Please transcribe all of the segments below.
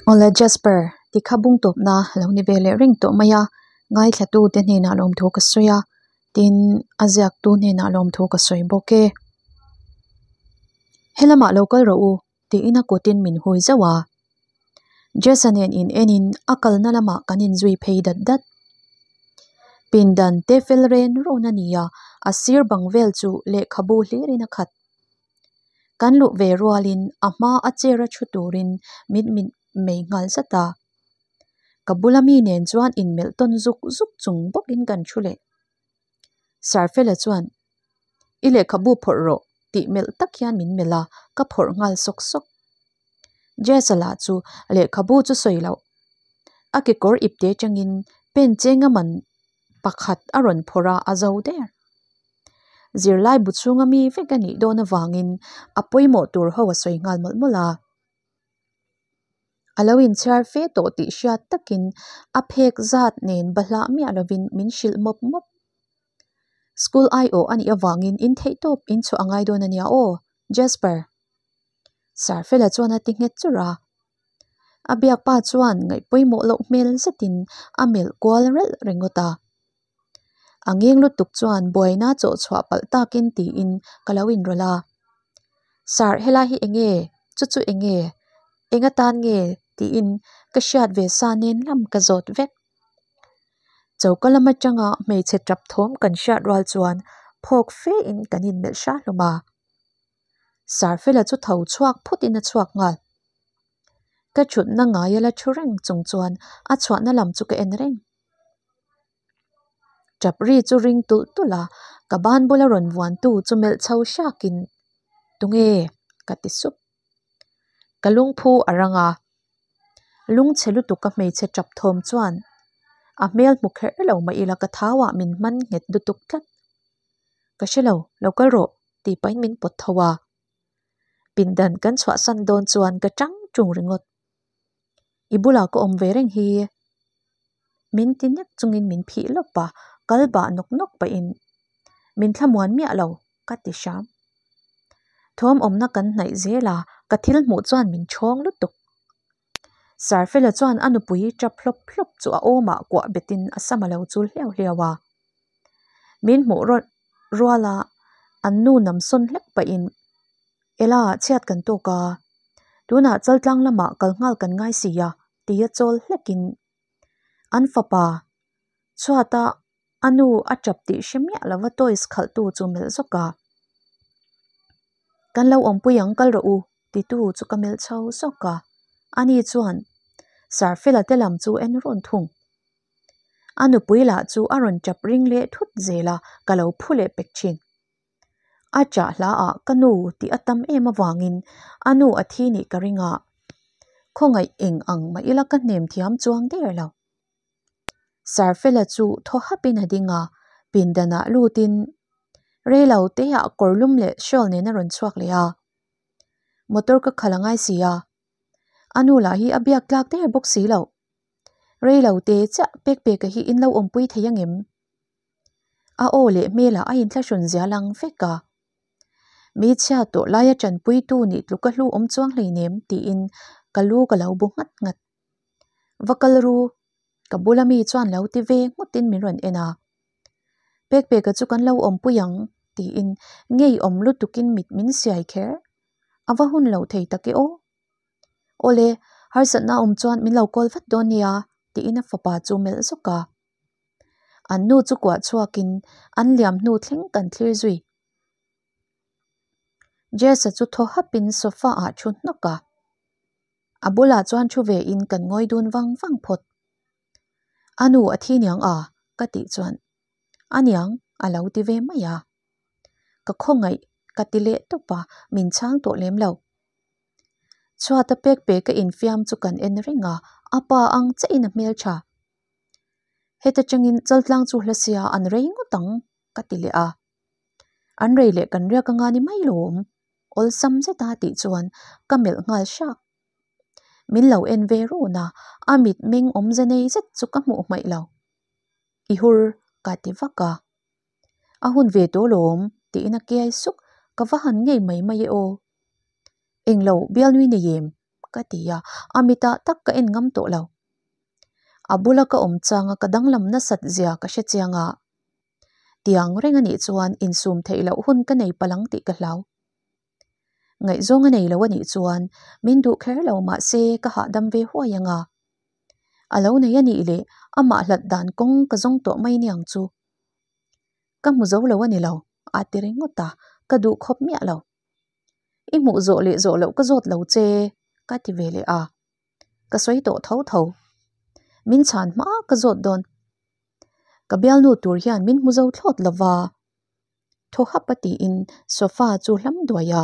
Awle Jasper, ti kha bung tawpna lo ni ve leh reng tawh mai a, ngaithlatute hnenah lawmthu ka sawi a, tin a ziaktu hnenah lawmthu ka sawi bawk e. Helamah lo kal rawh u tiin a kutin min hui zauh a. Jessa nen in enin a kalna lamah kan inzui phei dat dat. Pindan te fel ren rawn a ni a, a sir bang vel chu lehkhabu hlirin a khat. Kan luh ve rualin a hma a chair a thu turin min mit mei nghal zat a. Ka bula mi nen chuan inmelh tawn zuk zuk chung bawkin kan thu leh. Sarfela chuan, I lehkhabu phawrh rawh tih melh tak hian min melh a, ka phawrh nghal sawk sawk. Jess-a lah chu lehkhabu chu sawi loh. A kekawr ipte atangin pen cheng a man pakhat a rawn phawrh a, a zo der. Zirlai bu chhunga mi vek a nih dawn avangin a pawimawh tur ho a sawi nghal mawlh mawlh a. A lo inchhiar fe tawh tih hriat takin a phek zat nen bahlah miah lovin min hrilh mawp mawp. School aiawh a nih avangin in theih tawp in chhuah a ngai dawn a nia aw, Jasper. Sarfela chuan a ti nghet churh a. A biak pa chuan ngaih pawimawh loh hmel zetin a melh kual relh ringawt a. A ngeng lutuk chuan buaina chawh chhuah palh takin tiin ka lo inrawlh a. Sir, helai hi eng nge? Chu chu eng nge? Eng atan nge? tiin ka hriat ve sa nen lam ka zawt vek. Choka lam atanga hmeichhe tap thawm kan hriat rual chuan phawk fe in kan inmelh hra hlawm a. Sarfela chu tho chhuak phut in a chhuak nghal. Ka thutna ngaia la thu reng chung chuan a chhuahna lam chu ka en reng. Tap ri chu ring tulh tulh a, ka ban bula rawn vuantu chu melh chho hrakin, Tunge? ka ti sup. Ka lungphu a rang a, lungchhe lutuk ka hmeichhe tap thawm chuan a hmel hmu kher lo mah ila ka thauah min hman nghet lutuk tlat. Ka hre lo, lo kal rawh tih pahin min pawt tho a. Pindan kan chhuahsan dawn chuan ka tang tung ringawt. I bulah ka awm ve reng hi. Min ti nek chungin min phih lawp a, kal bah nawk nawk pahin min thlamuan miah lo ka ti hram. Thawm awmna kan hnaih zel a, ka thil hmuh chuan min chhawng lutuk. Sarfela chuan a nupui tap hlawp hlawp chu a awmah kuah betin a sam a lo chul hliau hliau a. Min hmuh rual a, an nu nam sawn hlek pahin Ela chhiat kan tawk a, tunah chaltlang lamah kal nghal kan ngai si a tia chawl hlekin an fapa chhuata a nu a tap tih hre miah lova toys khalhtu chu melh zawk a, Kan lo awmpui ang kal rawh u titu chu ka melh chho zawk a, ani chuan Sarfela te lam chu en rawn thung. A nupui lah chu a rawn tap ring leh thut zel a, ka lo phu leh pek thin. A chah hla ah ka nu tih a tam em avangin a nu a thi nih ka ring a, khawngaih eng ang mah ila ka hnem thiam chuang der lo. Sarfela chu thaw hapin a ding a, pindanah lutin reilo te ah kawrlum leh shawl nen a rawn chhuak leh a. Motor ka khalh a ngai si a, a nu lah hi a biak tlak der bawk si lo. Reilo te chiah pek peka hi in lo awmpui thei angem? A aw leh hmelah a inthlahrun zia lang vek a. Mi chhia tawh laia tanpuitu nih tluk a hlu awm chuang hleinem tiin ka lu ka lo bu nghat nghat. Va kal ru, ka bula mi chuan lo ti ve ngawtin min rawn en a. Pek peka chu kan lo awmpui ang tiin ngeiawm lutukin mit min siai kher. A va hun lo thei tak e aw. Awle, harsatna awm chuan min lo call vat dawn nia tiin a fapa chu melh zawk a. An nu chu kuah chhuakin an liam hnu thleng kan thlir zui. Jess-a chu thaw hapin sofa ah thu hnawk a. A bulah chuan thu ve in kan ngawi dun vang vang phawt. A nu a thi niang a? ka tih chuan a niang a lo ti ve mai a. Ka khawngaih ka ti leh tawp a, min chhang tawh lem lo. Chhuata pek pek a infiam chu kan en reng a, a pa ang chiah in a hmeltha. Heta tangin chaltlang chu hla sia an rei ngawt ang ka ti leh a. An rei leh kan riak anga ni mai lawm awlsam zeta tih chuan ka melh nghal hrak. Min lo en ve run a, a mit meng awmze nei zet chu ka hmuh hmaih lo. I hur ka ti vak a. A hun ve tawh lawm tiin a kiai suk, ka va han ngei mai mai e aw. Englo bialnui nei em? ka ti a, a mitah tak ka en ngam tawh lo. A bula ka awm changa ka danglam nasat zia ka hre chiang a, tiang reng a nih chuan insum theih loh hun ka nei palang tih ka hlau. Ngaihzawng a nei lo a nih chuan min duh kher lo mah se ka hahdam ve huai ang a. A lo nei a nih leh amah hlat dan kawng ka zawng tawh mai niang chu. Ka hmu zo lo a ni lo, a ti ringawt a, ka duh khawp miah lo. I hmuh zawh leh zawh loh ka zawt lo che, ka ti ve leh a. Ka sawi tawh tho tho. Min chhan hma ka zawt dawn. Ka bialnu tur hian min hmu zo thlawt lo va. Thaw hap a tiin sofa chu hlam duai a.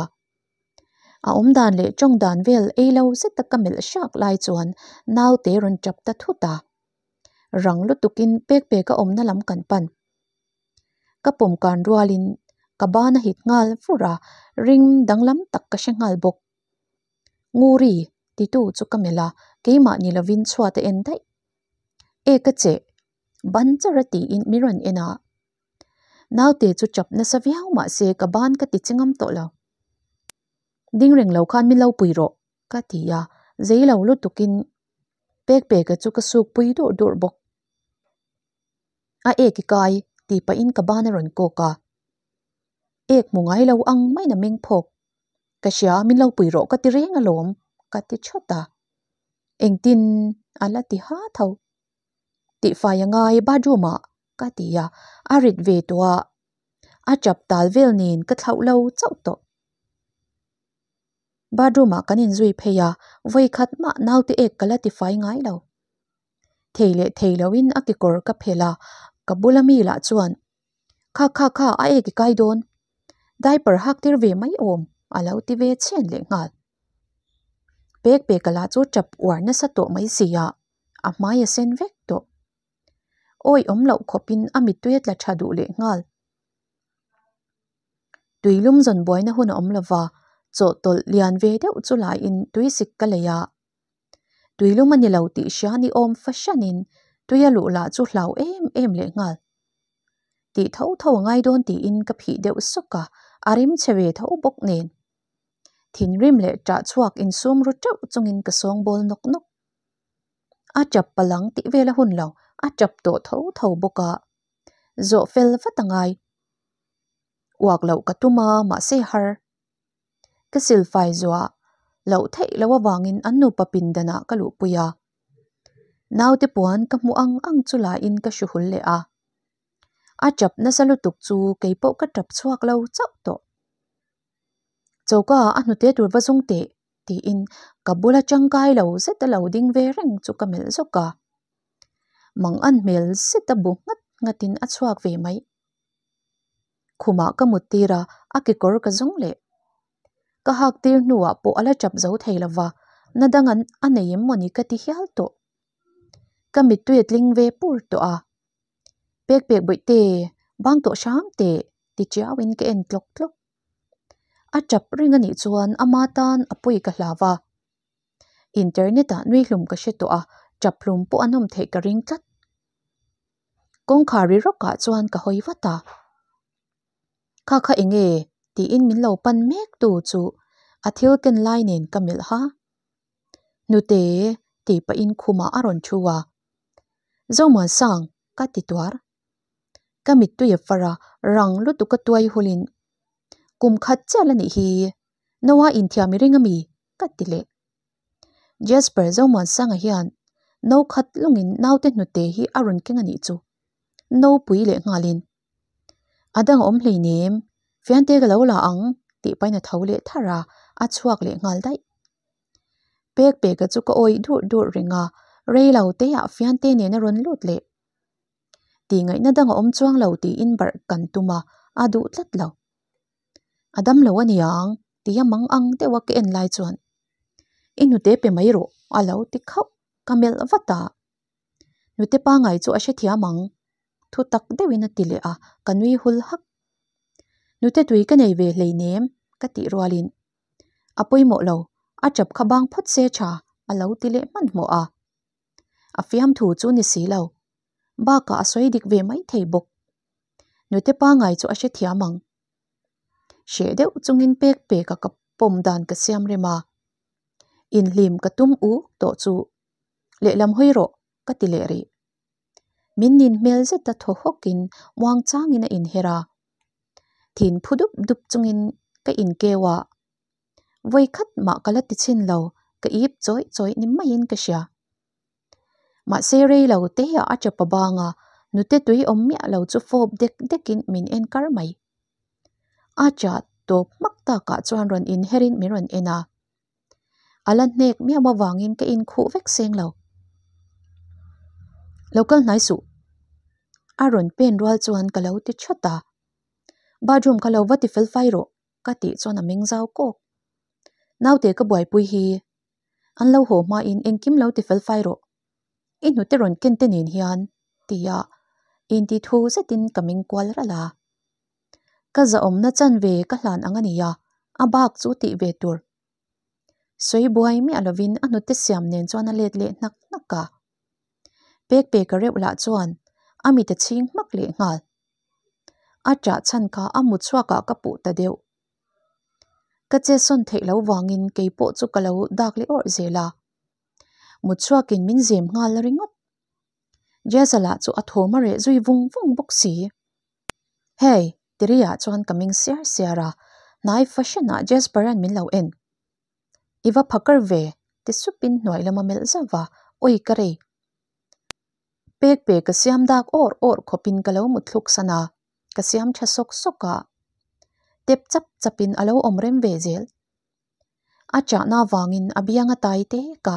A awm dan leh tawng dan vel ei lo zeta ka melh hrak lai chuan naute rawn tap ta thut a. Rang lutukin pek pek a awmna lam kan pan. Ka pawm kan rualin ka ban a hit nghal fur a, ring danglam tak ka hre nghal bawk. Nguri, titu chu ka melh a, keimah ni lovin chhuat a en daih. E ka cheh, ban char a tiin min rawn en a. Naute chu chap nasa viau mahse ka ban ka ti chingam tawh lo. Ding reng lo khan min lo pui rawh, ka ti a, zei lo lutukin pek peka chu ka suk pui durh durh bawk. A ek i kai, tih pahin ka ban a rawn kawk a. Ek hmu ngai lo ang maiin a meng phawk. Ka hria, min lo pui rawh ka ti reng alawm, ka ti thawt a. Engtin a la ti ha tho. Tihfai a ngai bathroom ah ka ti a, a rit ve tawh a, a chap tal vel nen ka thlauh lo chauh tawh. Bathroom ah kan inzui phei a, vawi khat mah naute ek ka la tifai ngai lo. Thei leh thei loin a kekawr ka phelh a, ka bula mi lah chuan, Kha kha kha a ek i kai dawn, diaper hak tir ve mai awm a lo ti ve chhen leh nghal. Pek peka lah chu tap uar nasa tawh mai si a, a hmai a sen vek tawh. Awi awm loh khawpin a mittui a tla tha duh leh nghal. Tui lum zawn buaina hun a awm lova, chawhtawlh lian ve deuh chu laiin tui sik ka lei a. Tui lum a ni lo tih hria ni awm fahranin tui a luh lah chu hlau em em leh nghal. Tih tho tho a ngai dawn tiin ka phih deuh sawk a, a rim chhe ve tho bawk nen. Thinrim leh ṭah chhuak insum ru ṭeuh chungin ka sawngbawl nawk nawk. A ṭap palang tih vel a hun lo, a ṭap tawh tho tho bawk a. Zawh fel vat a ngai. Uak loh ka tum a, mahse har. Ka silfai zuah loh theih loh avangin an nupa pindanah ka luhpui a. Naute puan ka hmuh ang ang chu lahin ka hru hul leh a. A ṭap nasa lutuk chu kei pawh ka ṭap chhuak lo chauh tawh. Choka a hnute tur va zung teh tiin ka bula tangkai lo zet a lo ding ve reng chu ka melh zawk a. Mang an hmel zet a bu nghat nghatin a chhuak ve mai. Khumah ka mut tir a, a kekawr ka zawng leh. Ka hak tir hnuah pawh a la tap zo thei lo va, na dang an a nei em mawni ka ti hial tawh. Ka mittui a tling ve pur tawh a. Pek pek bawihte, bang tawh hram teh, ti chiauin ka en tlawk tlawk. A tap reng a nih chuan ama tan a pawi ka hlau a. Internet ah nui hlum ka hre tawh a, tap hlum pawh an awm theih ka ring tlat. Kawngkhar ri rawk ah chuan ka hawi vat a. Kha kha eng nge? tiin min lo pan mek tu chu a thil ken lai nen ka melh ha. Hnute tih pahin khumah a rawn thu a. Zomuansang ka ti tuar. Ka mittui a far a, rang lutuk a tuai hulin kum khat chiah la nih hi, Noah inthiam i ring ami? ka ti leh. Jasper Zomuansanga hian no khat lungin naute hnute hi a rawn keng a nih chu. Nopui leh nghalin, A dang a awm hleinem, fiante ka lo la ang tih pahin a tho leh tharh a, a chhuak leh nghal daih. Pek peka chu ka awih durh durh reng a, rei lo teah fiante nen a rawn lut leh. Tih ngaihna dang a awm chuang lo tiin barh kan tum a, a duh tlat lo. A dam lo a niang tia mang ang deuha ka en lai chuan i hnute pe mai rawh a lo ti khauh ka melh vat a. Hnute pangai chu a hrethiam ang thu tak deuhin a ti leh a, ka nui hul hak. Hnute tui ka nei ve hleinem ka tih rualin a pawimawh lo, a tap kha bang phawt se tha a lo ti leh hmanhmawh a. A fiamthu chu ni si lo. Bakah a sawi dik ve mai thei bawk. Nute pangai chu a hrethiam ang. Hreh deuh chungin pek pek a ka pawm dan ka siam rem a. Inhlim ka tum uk tawh chu lehlam hawi rawh ka ti leh rih. Min nin hmel zeta thaw hawkin muangchangin a inher a. Thin phu dup dup chungin ka inkeu a. Vawi khat mah ka la ti chhin lo, ka ip chawih chawih ni maiin ka hria. Mahse rei lo te ah a chapa bang a, nute tui awm miah lo chu fawp dek dekin min en kar mai. A chah tawp hmak takah chuan rawn inherin min rawn en a. A la hnek miau avangin ka inkhuh vek seng lo. Lo kal hnai suh. A rawn pen rual chuan ka lo ti that a. Bathroom kha lo va ti fel fai rawh ka tih chuan a meng zau kawk. Naute ka buaipui hi an lo haw hmain engkim lo ti fel fai rawh. I hnute rawn ken te nen hian tia inti thu zetin ka meng kual ralh a. Ka zahawmna chanve ka hlan ang a nia, a bak chu tih ve tur. Sawi buai miah lovin a hnute siam nen chuan a let leh hnak hnak a. Pek pek a reuh lah chuan a mit a chhing hmak leh nghal. A ṭah chhan kha a mu chhuakah ka puh ta deuh. Ka che sawn theih lo vangin kei pawh chu ka lo dak leh awrh zel a. Mut chhuakin min zem nghal ringawt. Jezza lah chu a thawm a reh zui vung vung bawk si. Hey! Tiriah chuan ka meng siar siar a, hnai fashion ah Jasper-a'n min lo en. I va phakar ve! ti supin hnuai lama melh zauh va, Awi ka rei! Pek pe ka siam dak awr awr khawpin ka lo mutthluk san a, ka siam tha sawk sawk a. Tep chap chapin a lo awm rem ve zel. A chahna avangin a biang a tai tek a,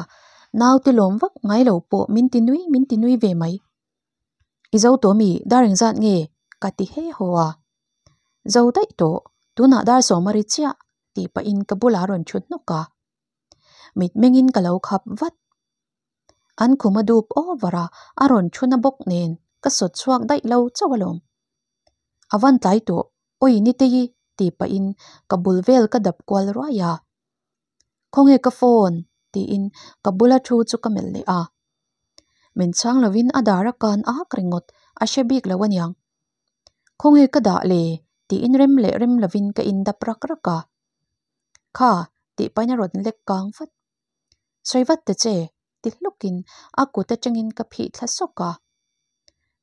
naute lawm vak ngai lo pawh min ti nui min ti nui ve mai. I zo tawh mi, dar engzat nge? ka ti he haw a. Zo daih tawh, tunah dar sawm a ri chiah tih pahin ka bulah a rawn thut hnawk a. Mitmengin ka lo khap vat. An khum a dup over a, a rawn thu na bawk nen ka sawt chhuak daih lo chauh alawm. A van tlai tawh, awi Nitei tih pahin ka bul vel ka dap kual ruai a. Khawnge ka phone? tiin ka bula thu chu ka melh leh a. Min chhang lovin a dar a kan ak ringawt, a hre bik lo aniang. Khawnge ka dah le? tiin rem leh rem lovin ka indap rak rak a. Kha tih pahin a rawn lek kang vat. Sawi vat ta che, ti hlukin a kut atangin ka phih thla sawk a.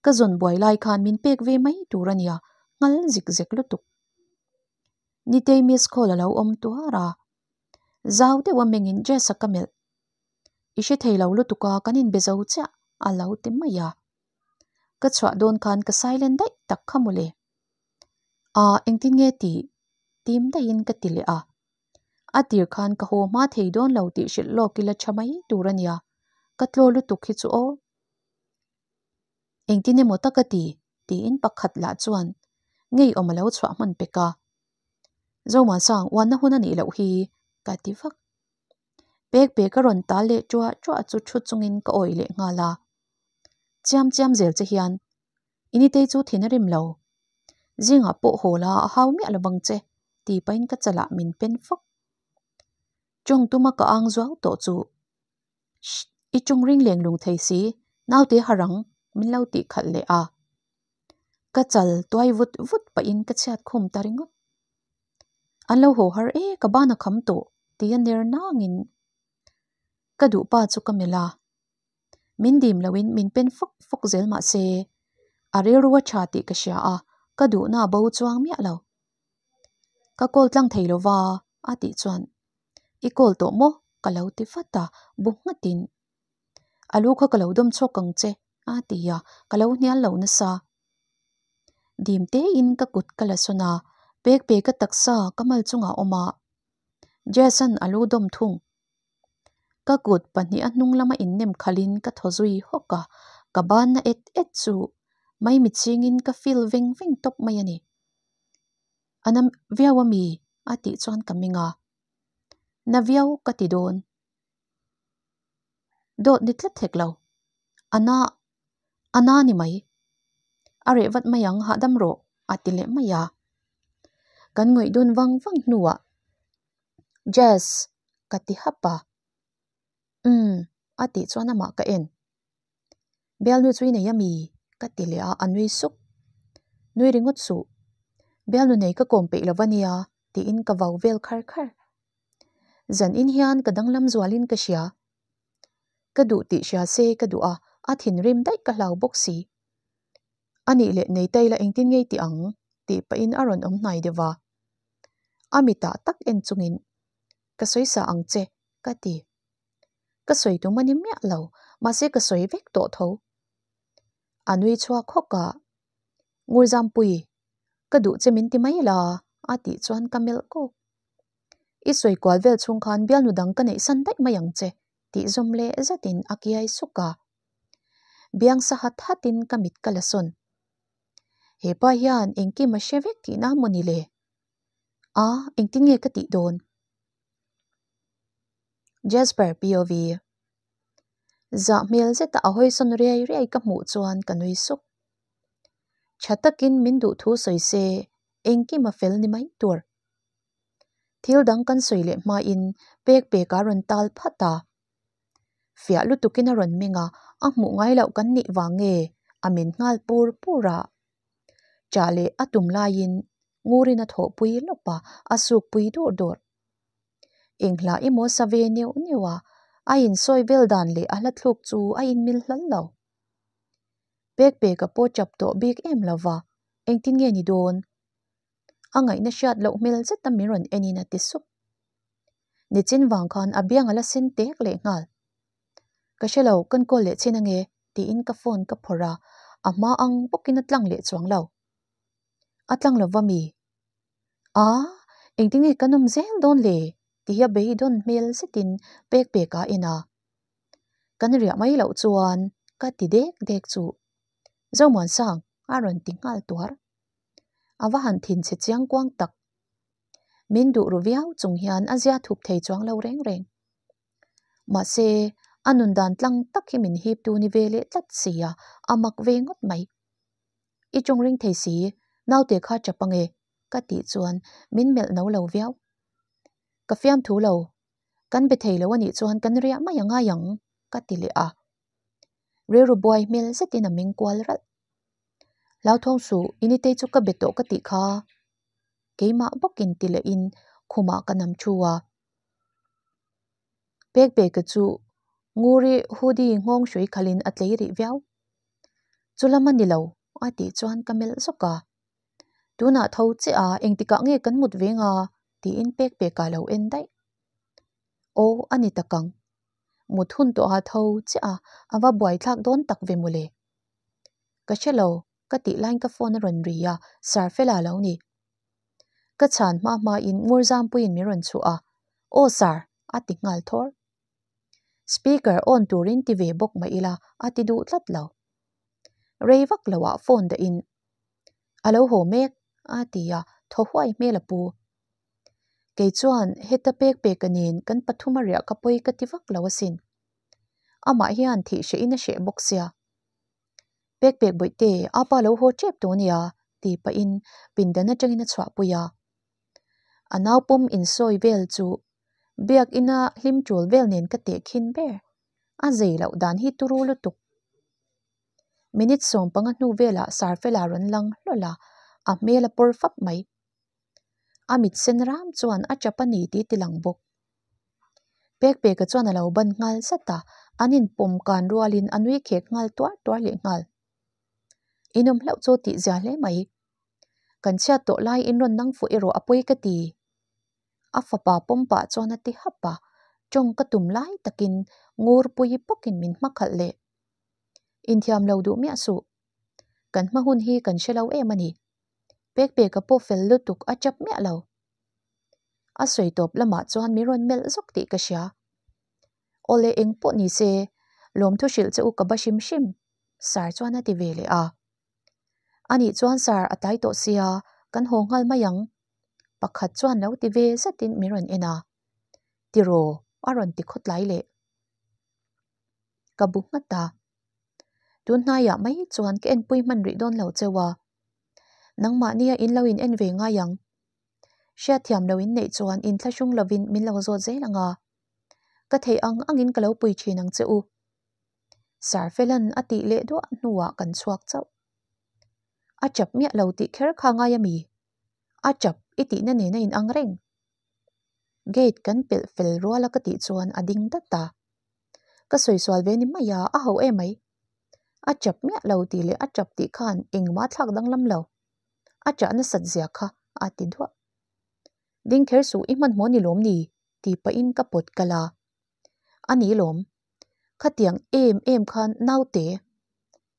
Ka zawn buai lai khan min pek ve mai tur a nia, nghal zik zek lutuk. Nitei miss call a lo awm tuar a, zau deuh a mengin Jess-a ka melh. I hre thei lo lutuk a, kan inbe zo chiah a lo ti mai a. Ka chhuah dawn khan ka silent daih tak kha mawle. Aa engtin nge tih? Tim daihin ka ti leh a. A tir khan ka haw hma thei dawn lo tih hrilh lawk ila tha mai tur a nia, ka tlaw lutuk hi chu aw. Engtin emaw tak a ti? tiin pakhat lah chuan ngeiawm a lo chhuah hman pek a. Zomuansang uanna hun a nih loh hi ka ti vak. Pek pek a rawn tal leh ṭuah ṭuah chu thu chungin ka awih leh nghal a. Chiam chiam zel che hian Initei chu thin a rim lo. Zingah pawh haw la a hau miah lovang che tih pahin ka chalah min pen fawk. Tawng tuma ka ang zuau tawh chu Shh i tawng ring leng lung thei si naute harang min lo tih khalh leh a. Ka chal tuai vut vut pahin ka chhiat khum ta ringawt. An lo haw har e ka ban a kham tawh tia ner nangin ka duh pa chu ka melh a. Min dim loin min pen fawk fawk zel mah se a rilru a tha tih ka hria a, ka duhna a bo chuang miah lo. Ka call tlang thei lo va a tih chuan I call tawh maw? ka lo ti vat a, bu nghatin A lu kha ka lo dawm chhuak ang che a ti a, ka lo hnial lo nasa. Dim tein ka kut ka la sawn a, pek pek a taksa ka mal chungah a awm a, Jason a lu dawm thung. Ka kut pahnih a hnung lama innem khalhin ka thaw zui hawk a, ka banna et et chu maimi chingin ka feel veng veng tawp mai a ni. A na viau a mi? a tih chuan ka meng a. Na viau ka ti dawn. Dawt ni tlat hek lo. A na, a na ni mai. A reh vat mai ang hahdam rawh a ti leh mai a. Kan ngawih dun vang vang hnuah Jazz ka ti hap a. Umm a tih chuan amah ka en. Bialnu chu i nei a mi? ka ti leh a, a nui suk. Nui ringawt suh. Bialnu nei ka kawm peih lo va nia tiin ka vau vel khar khar. Zan in hian ka danglam zualin ka hria. Ka duh tih hria se ka duh a, a thinrim daih ka hlau bawk si. A nih leh nei taila engtin ngei ti ang? tih pahin a rawn awm hnai deuh va. A mitah tak en chungin, Ka sawi sa ang che, ka ti. Ka sawi tum a ni miah lo, mahse ka sawi vek tawh tho. A nui chhuak hawk a, Ngurzampui, ka duh che min ti mai la, a tih chuan ka melh kawk. I sawi kual vel chhung khan bialnu dang ka neih san daih mai ang che, tih zawm leh zatin a kiai suk a. Biang sa hat hatin ka mit ka la sawn. He pa hian engkim a hre vek tihna maw ni le? A, engtin nge ka tih dawn? Jasper POV. Zah hmel zeta a hawi sawn riai riai ka hmuh chuan ka nui suk. Tha takin min duh thu sawi se, engkim a fel ni mai tur. Thil dang kan sawi leh hmain pek pek a rawn tal phat a. Fiah lutukin a rawn meng a, a hmuh ngai loh kan nih vang nge a min nghal pur pur a. Chah leh a tum laiin ngurin a thawhpui lawp a, a sukpui dur dur. Enghlah emaw sa ve neuh neuh a, a insawi vel dan leh a hla thluk chu a inmil hlal lo. Pek pek a pawh chap tawh bik em lo va, engtin nge ni dawn? A ngaihna hriat loh hmel zeta min rawn enin a ti sup. Nichin vang khan a biang a la sen tek leh nghal. Ka hre lo, kan call leh chin ange, tiin ka phone ka phawrh a, a hma ang bawkin a tlang leh chuang lo. A tlang lo va mi? A, engtin nge kan awm zel dawn le? Ti hi a beidawn hmel zetin pek pek a en a. Kan riah mai loh chuan ka ti dek dek chu Zomuansang a rawn ti nghal tuar. A va han thin chhe chiang kuang tak. Min duh ru viau chung hian a zia thup thei chuang lo reng reng. Mahse, a nun dan tlang tak hi min hip tu ni ve leh tlat si a, a mak ve ngawt mai. I tawng ring thei si, naute kha tap ange, ka tih chuan min melh no lo viau. Ka fiam thu lo, kan be thei lo a nih chuan kan riah mai a ngai ang, ka ti leh a. Rilru buai hmel zetin a meng kual ralh. Hlauthawng suh, initei chu ka be tawh ka tih kha. Keimah bawkin ti lehin khumah ka nam thu a. Pek peka chu Nguri hoodie nghawng hrui khalhin a tlei rih viau. Chu lam a ni lo, a tih chuan ka melh zawk a. Tunah tho che a, engtikah nge kan mut veng a? tiin pek peka lo en daih. Aw, a ni tak ang. Mut hun tawha tho che a, a va buaithlak dawn tak ve mawle. Ka hre lo, ka tih laiin ka phone a rawn ri a, Sir Fela lo ni. Ka chhan hma hmain Ngurzampuiin min rawn chhuah a, Aw Sir, a ti nghal thawr. Speaker on turin ti ve bawk mah ila a ti duh tlat lo. Rei vak loah phone dahin, A lo haw mek, a ti a, thaw huai hmel a pu. Kei chuan heta pek pek a nen kan pathum a riah ka pawi ka ti vak lo asin. Amah hian thih hrehin a hreh bawk sia. Pek pek bawihte, apa lo haw tep tawh ania, ti pahin pindan atangin a chhuahpui a. A naupawm insawi vel chu biakina hlim tul vel nen ka teh khin ber. A zei loh dan hi turu lutuk. Minute 15 hnu velah Sarfela rawn lang hlawl a, a hmel a pawr fap mai. A mit sen ram chuan a tap a ni tih ti lang bawk. Pek peka chuan a lo ban nghal zat a, an inpawm kan rualin a nui khek nghal tuar tuar leh nghal. Inawm hlauh chu tih zia hle mai. Kan chhiat tawh lai in rawn nang fuh erawh a pawi ka ti. A fapa pawm pah chuan a ti hap a, tawng ka tum lai takin ngurpui bawkin min hmakhalh leh. Inthiam lo duh miah suh. Kan hma hun hi kan hre lo em a ni. Pek peka pawh fel lutuk a chap miah lo. A sawi tawp lamah chuan min rawn melh zawk tih ka hria. Awle eng pawh ni se, lawmthu hrilh che u ka ba hrim hrim, Sir chuan a ti ve leh a. Anih chuan Sir a tlai tawh sia, kan haw nghal mai ang. Pakhat chuan lo ti ve zetin min rawn en a. Tiraw a rawn ti khawtlai leh. Ka bu nghat a. Tun hnaiah mai chuan ka enpui hman rih dawn lo cheu a. Nangmahnia in lo in en ve ngai ang. Hriatthiam lo in neih chuan inthlahrung lovin min lo zawt zel ang a. Ka theih ang angin ka lo pui thin ang che u. Sir Felan a tih leh duah hnuah kan chhuak chauh. A chap miah lo tih kher kha ngai a mi? A chap i tihna nen a inang reng. Gate kan pelh fel rual a ka tih chuan a ding dat a. Ka sawi sual ve ni mai a, a ho emai. A chap miah lo tih leh a chap tih khan engmah thlak danglam lo. A chah nasat zia kha a ti duah. Ding kher suh i hmanhmawh ni lawm ni? tih pahin ka pawt kal a. A ni lawm. Khatiang em em khan naute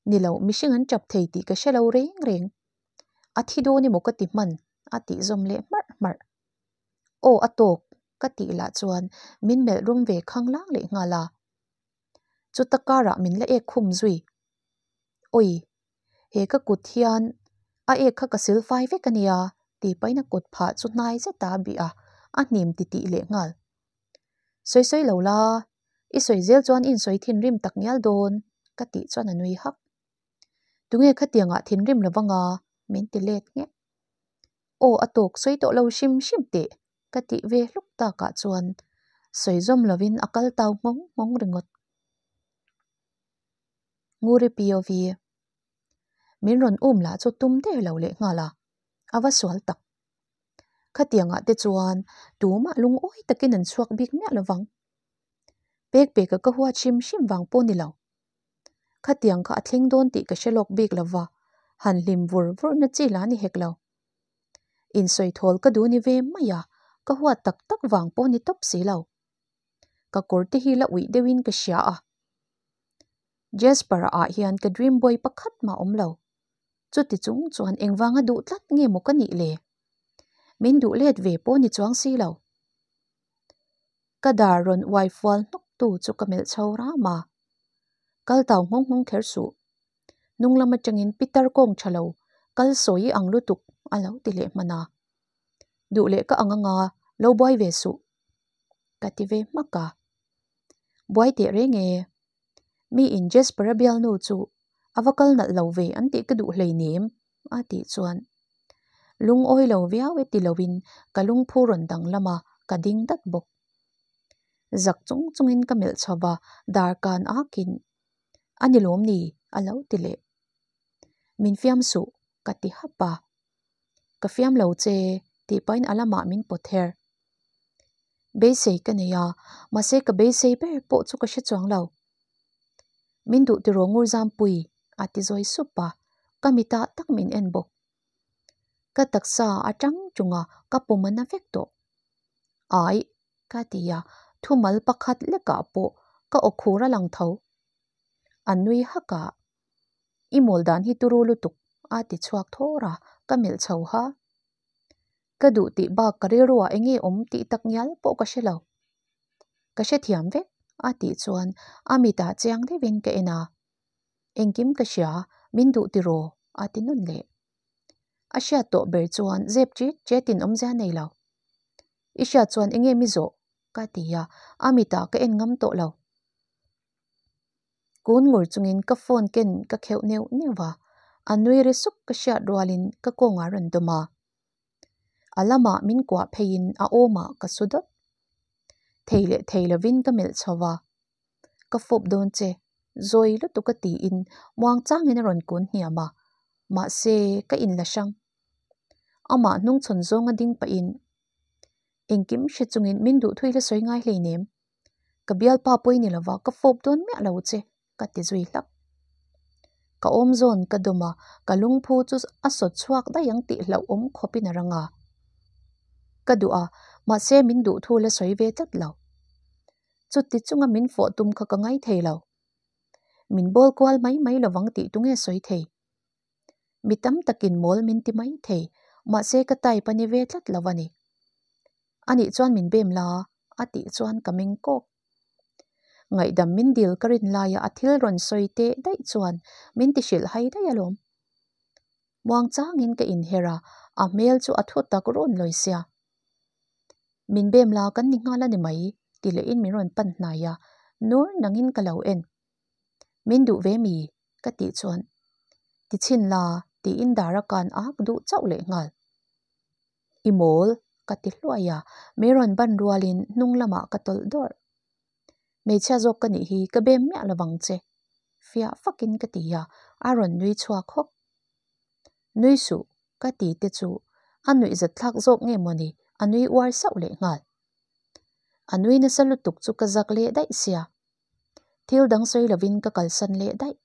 ni lo mihring an chap thei tih ka hre lo reng reng. A thi dawn emaw ka ti hman a tih zawm leh hmarh hmarh. Aw a tawk ka tih lah chuan min melh rum ve khang lang leh nghal a. Chuta karah min la ek khum zui. Awi, he ka kut hian a ek kha ka sil fai vek a nia tih pahin a kut phah chu hnai zet a bih a, a hnim titih leh nghal. Sawi sawi lo la, i sawi zel chuan i insawi thinrim tak ngial dawn ka tih chuan a nui hak. Tunge khatiangah thinrim lo vanga min ti let nghek. Aw a tawk sawi tawh lo hrim hrim teh ka tih ve hluk takah chuan sawi zawm lovin a kal tau nghawng nghawng ringawt. Nguri POV Min rawn um lah chu tum der lo leh nghal a, a va sual tak. Khatiangah te chuan tumah lungawi takin an chhuak bik miah lo vang. Pek peka ka huat hrim hrim vang pawh ni lo. Khatiang kha a thleng dawn tih ka hre lawk bik lo va, han hlim vur vur na chi la ni hek lo. Insawi thawl ka duh ni ve mai a, ka huat tak tak vang pawh ni tawp si lo. Ka kawr te hi la uih deuhin ka hria a. Jasper-a ah hian ka dream boy pakhat mah awm lo. Chuti chung chuan engvanga duh tlat nge maw ka nih le? Min duh let ve pawh ni chuang si lo. Ka dar rawn uai fual hnawk tu chu ka melh chho ram a. Kal tau nghawng nghawng kher suh. Hnung lam atangin Pitar kawng tha lo, kal sawi ang lutuk a lo ti leh hman a. Duh leh ka ang anga lo buai ve suh. Ka ti ve hmak a. Buai teh reng e. Mi in Jasper-a bialnu chu a va kal nalh lo ve an tih ka duh hleinem a tih chuan lungawi lo viau e ti loin ka lungphu rawn danglam a, ka ding dat bawk. Zak chung chungin ka melh chho va, dar kan akin a ni lawm ni a lo ti leh. Min fiam suh ka ti hap a. Ka fiam lo che tih pahin a lamah min pawt her. Beisei ka nei a, mahse ka beisei ber pawh chu ka hre chuang lo. Min duh tiraw ngur zampui a ti zawi sup a, ka mitah tak min en bawk. Ka taksa a tang tung a, ka pawm a na vek tawh. Aih, ka ti a, thumal pakhat lekah pawh ka aw khur a lang tho. A nui hak a, I mawl dan hi turu lutuk a ti chhuak thawr a, ka melh chho ha. Ka duh tih bak ka rilruah eng nge awm tih tak ngial pawh ka hre lo. Ka hrethiam vek a tih chuan a mitah chiang deuhin ka en a. Engkim ka hria, min duh tiraw? a ti nawn leh. A hriat tawh ber chuan zep ṭit ṭetin awmzia nei lo. I hriat chuan eng nge mi zawh? ka ti a, a mitah ka en ngam tawh lo. Kun ngur chungin ka phone ken ka kheuh neuh neuh a, a nui ri sup ka hriat rualin ka kawngah rawn dawm a. A lamah min kuah pheiin a awmah ka su dawt. Thei leh thei lovin ka melh chho va, Ka fawp dawn che, zawi lutuk a tiin muang changin a rawn kun hniam a, mahse ka inla hrang. Amah hnungchhawn zawnga ding pahin engkim hre chungin min duhthui la sawi ngai hleinem. Ka bialpa pawi ni lova ka fawp dawn miah lo che ka ti zui hlak. Ka awm zawn ka dawm a, ka lungphu chu a sawt chhuak daih ang tih hlauhawm khawpin a rang a. Ka duh a, mahse min duh thu la sawi ve tlat lo. Chuti chunga min fawh tum kha ka ngai thei lo. Min bawl kual mai mai lovang tih tunge sawi thei. Mi tam takin mawl min ti mai thei, mahse ka type a ni ve tlat lo a ni. Anih chuan min bem la a tih chuan ka meng kawk. Ngaihdam min dil ka rin laia a thil rawn sawi teh daih chuan min ti hrilh hai daih alawm. Muang changin ka inher a, a hmel chu a thu tak rawn lawi sia. Min bem la kan ni nghal a ni mai ti lehin min rawn pan hnai a, nur nangin ka lo en. Min duh ve mi? ka tih chuan ti chhin la tiin dar a kan ak duh chauh leh nghal. I mawl ka ti hluai a, min rawn ban rualin hnung lamah ka tawlh dawrh. Hmeichhia zawk ka nih hi ka bem miah lovang che fiah fakin ka ti a, a rawn nui chhuak hawk. Nui suh ka ti te chu a nuih zat thlak zawk nge mawni a nui uar sauh leh nghal. A nui nasa lutuk chu ka zak leh daih sia. Thil dang sawi lovin ka kalsan leh daih.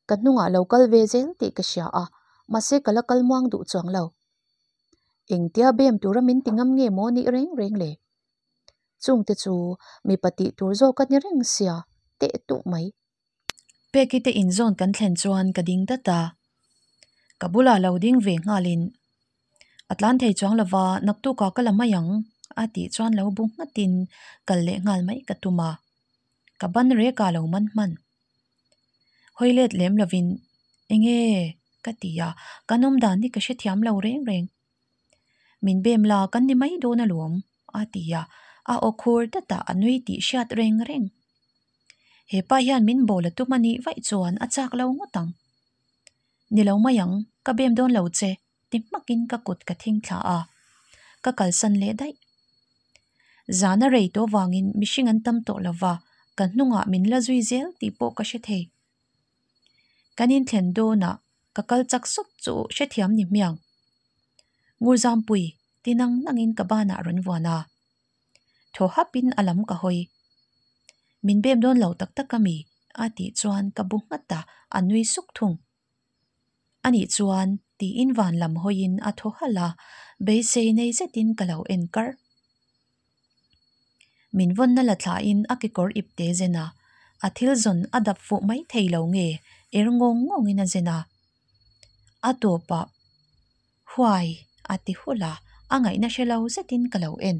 Ka hnungah lo kal ve zel tih ka hria a, mahse ka la kal muang duh chuang lo. Engtia bem tura min ti ngam nge maw nih reng reng le? Chungte chu mipa tih tur zawk a ni reng sia, teh tuh mai. Peki te inzawn kan thlen chuan ka ding dat a, ka bulah lo ding ve nghalin, A tlan thei chuang lova naktukah ka la mai ang a tih chuan lo bu nghatin kal leh nghal mai ka tum a, ka ban rekah lo man hman. Hawi let lem lovin, Enge? ka ti a, kan awm dan hi ka hrethiam lo reng reng. Min bem la kan ni mai dawn alawm a ti a, a aw khur datah a nui tih hriat reng reng. He pa hian min bawl a tum a nih vaih chuan a chak lo ngawt ang. Ni lo mai ang, ka bem dawn lo che, ti hmakin ka kut ka thing thla a, ka kalsan leh daih. Zan a rei tawh vangin mihring an tam tawh lo va, ka hnungah min la zui zel tih pawh ka hre thei. Kan inthlen dawnah ka kal chak sawt chu hrethiam ni hmiang. Ngurzampui, ti nang nangin ka banah rawn vuan a. Thaw hapin a lam ka hawi. Min bem dawn lo tak tak a mi? a tih chuan ka bu nghat a, a nui suk thung. Anih chuan tiin van lam hawiin a thaw halh a, beisei nei zetin ka lo en kar. Min vawnna la thlahin a kekawr ip te zen a, a thil zawn a dap fuh mai thei lo nge er ngawng ngawngin a zen a. A tawpah Huai! a ti hulh a, a ngaihna hre lo zetin ka lo en.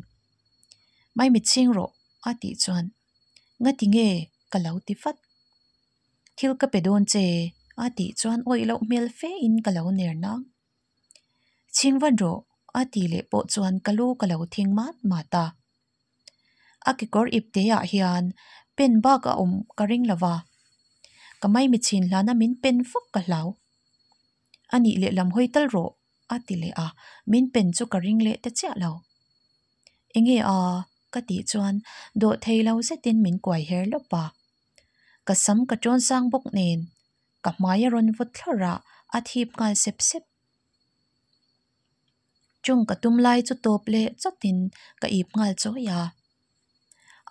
Maimit chhing rawh a tih chuan Ngati nge? ka lo ti vat. Thil ka pe dawn che a tih chuan awih loh hmel fe in ka lo ner nang. Chhing vat rawh a tih leh pawh chuan ka lu ka lo thing mat mat a. A kekawr ip te ah hian pen bak a awm ka ring lo va, ka maimichhin hlana min pen fawk ka hlau. A nih leh lam hawi tal rawh a ti leh a, min pen chu ka ring leh ta chiah lo. Enge a? ka tih chuan dawh thei lo zetin min kuai her lawp a. Ka sam ka tawn sang bawk nen ka hmai a rawn vawt thlawrh a, a thip nghal sep sep. Chung ka tum lai chu tawp leh chawtin ka ip nghal chawi a.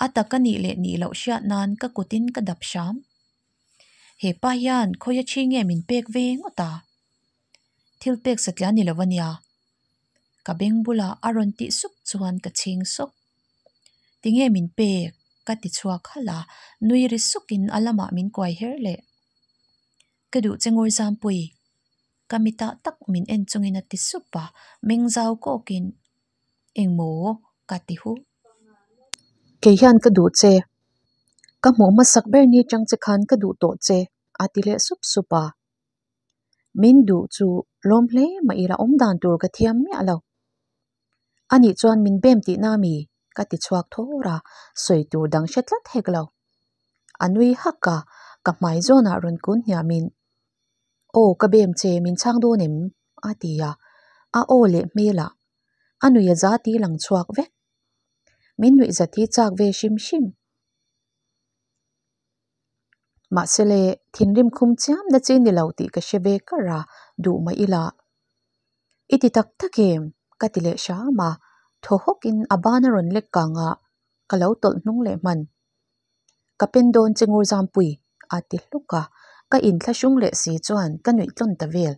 A tak a nih leh nih loh hriat nan ka kutin ka dap hram. He pa hian khawi a thi nge min pek ve ngawt a? Thil pek satliah ni lo a nia. Ka beng bulah a rawn tih sup chuan ka chhing sawk. Tinge min pek? ka ti chhuak halh a, nui ri sukin a lamah min kuai her leh. Ka duh che Ngawr Zampui. Ka mitah tak min en chungin a ti sup a, meng zau kawkin, Engmaw? ka ti hu. Kei hian ka duh che. Ka hmuh hmasak ber ni chang che khan ka duh tawh che, a ti leh sup sup a. Min duh chu lawm hle mah ila awm dan tur ka thiam miah lo. Anih chuan min bem tihna mi? ka ti chhuak thawr a, sawi tur dang hre tlat hek lo. A nui hak a, ka hmai zawnah rawn kun hniamin, Aw ka bem che min chhang dawn em? a ti a, a aw leh hmelah a nui a za ti lang chhuak vek. Min nuih zat hi chak ve hrim hrim. Mahse le, thinrim khum chiam na chi ni lo tih ka hre ve kar a, duh mah ila. I ti tak tak em? ka ti leh hram a, thaw hawkin a ban a rawn lek kang a, ka lo tawlh hnung leh hman. Ka pen dawn che ngur Zampui, a ti hluk a, ka inthlahrung leh si chuan ka nuih tlawn ta vel.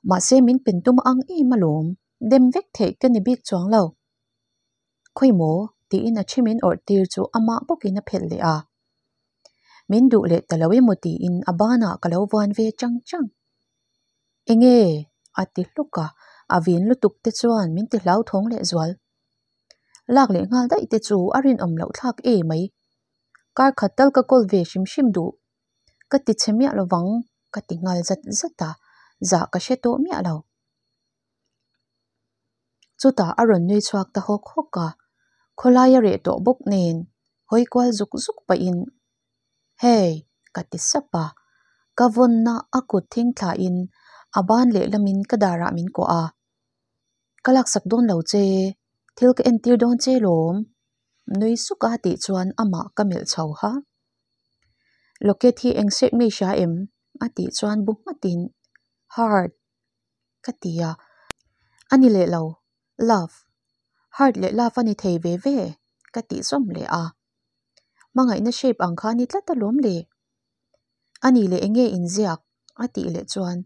Mahse min pen tum ang em alawm, dem vek theih ka ni bik chuang lo. Khawi maw? tiin a thi min awrh tir chu amah bawkin a phelh leh a. Min duh leh ta lo emaw tiin a banah ka lo vuan ve chang chang. Enge? a ti hluk a, a vin lutuk te chuan min ti hlauthawng leh zual. Lak leh nghal daih te chu a rinawm loh thlak e mai. Kar khat tal ka kawl ve hrim hrim duh. Ka ti chhe miah lovang ka ti nghal zat zat a, zah ka hre tawh miah lo. Chutah a rawn nui chhuak ta hawk hawk a, khawlai a reh tawh bawk nen hawi kual zuk zuk pahin, Hey! ka ti sap a, ka vawnna a kut thing thlahin a ban lehlamin ka darah min kuah a, Ka laksak dawn lo che, thil ka entir dawn che lawm, nui suk a tih chuan amah ka melh chho ha. Locket hi eng shape nge i hria em? a tih chuan bu nghatin, Heart! ka ti a, a ni leh lo, love. Heart leh love a ni thei ve ve ka tih zawm leh a. Hmangaihna shape ang kha a ni tlat alawm le. A nih leh enge inziak? a tih leh chuan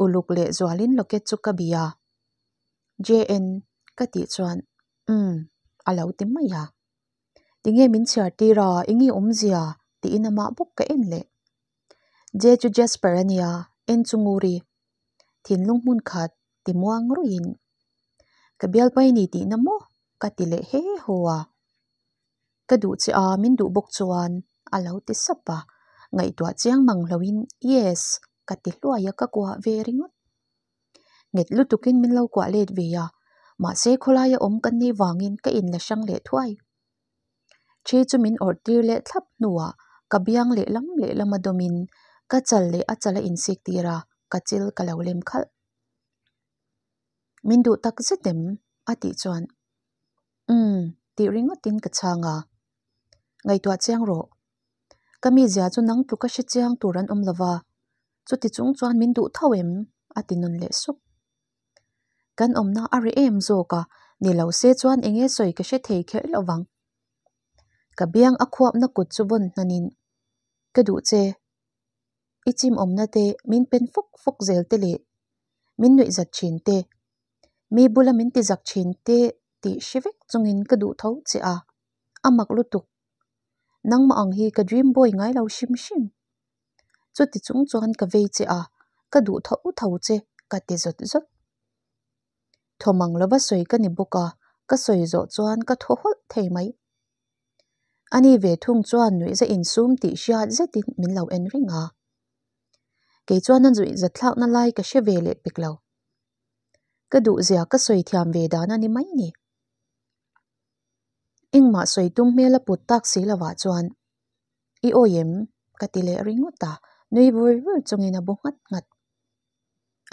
uluk leh zualin locket chu ka bih a. JN ka tih chuan umm a lo ti mai a. Tinge min chhiar tir a, enge awmzia? tiin amah bawk ka en leh. J chu Jasper a nia, en chu Nguri. Thinlung hmun khat ti muang ruiin ka bialpai ni tihna maw ka ti leh he haw a. Ka duh che a, min duh bawk chuan a lo ti sap a, ngaihtuah chiang mang loin yes ka ti hluai a ka kuah ve ringawt. Nghet lutukin min lo kuah let ve a, mahse khawlaia awm kan nih vangin ka inla hrang leh thuai. Thi chu min awrh tir leh thlap hnuah ka biang lehlam lehlam a dawmin ka chal leh a chal a insik tir a, ka chil ka lo lem khalh. Min duh tak zet em? a tih chuan Umm tih ringawtin ka chhang a. Ngaihtuah chiang rawh. Ka mizia chu nang tluka hre chiang tur an awm lova, chuti chung chuan min duh tho em? a ti nawn leh sup. Kan awmna a ri em zawk a, ni lo se chuan eng nge sawi ka hre thei kher lo vang. Ka biang a khuapna kut chu vawn hnanin, Ka duh che, i chim awmna te min pen fawk fawk zel te leh min nuih zat thin te, mi bula min ti zak thin te tih hre vek chungin ka duh tho che a, a mak lutuk. Nangmah ang hi ka dream boy ngai lo hrim hrim. Chuti chung chuan ka vei che a, ka duh tho tho che ka ti zawt zawt. Thawmang lova sawi ka ni bawk a, ka sawi zawh chuan ka thaw hawlh thei mai. Ani ve thung chuan nuihza insum tih hriat zetin min lo en reng a. Kei chuan a nuihza thlakna lai ka hre ve leh pek lo. Ka duhzia ka sawi thiam ve dan a ni mai ni. Engmah sawi tum hmel a put tak si lovah chuan I awi em? ka ti leh ringawt a, nui vur vur chungin a bu nghat nghat.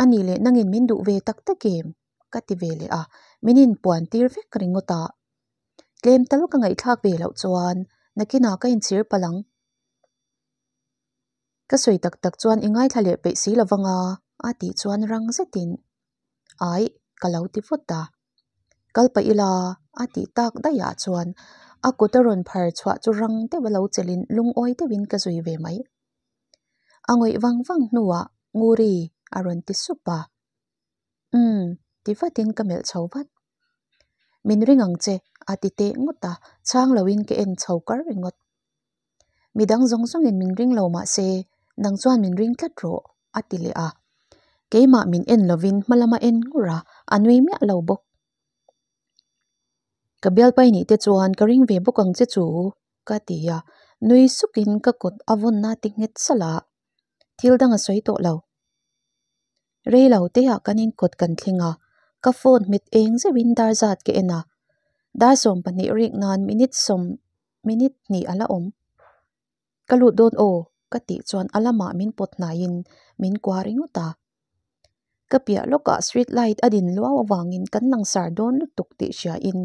A nih leh nangin min duh ve tak tak em? ka ti ve leh a, min inpuan tir vek ringawt a. Tlem tal ka ngaihthlak ve loh chuan nakinah ka inchhir palh ang. Ka sawi tak tak chuan i ngaithla leh peih si lovang a, a tih chuan rang zetin Aih, ka lo ti vawt a. Kal pah ila, a tih tak daih ah chuan a kut a rawn phar chhuah chu rang deuh a lo chelhin lungawi deuhin ka zui ve mai. A ngawih vang vang hnuah Nguri a rawn ti sup a. Umm, ti vatin ka melh chho vat. Min ring ang che, a ti teh ngawt a, chhang loin ka en chho kar ringawt. Midang zawng zawngin min ring lo mah se, nang chuan min ring tlat rawh, a ti leh a. Keimah min en lovin hma lama en ngur a, a nui miah lo bawk. Ka bialpai nih te chuan ka ring ve bawk ang che chu, ka ti a, nui sukin ka kut a vawnna ti nghet salh a, thil dang a sawi tawh lo. Rei lo teah kan inkawt kan thleng a, ka phone hmet eng zeuhin dar zat ka en a, dar 12 rik nan minute sawm minute hnih a la awm. Ka lut dawn aw ka tih chuan a lamah min pawt hnaiin min kua ringawt a. Ka piah lawkah street light a din luau avangin kan langsar dawn lutuk tih hriain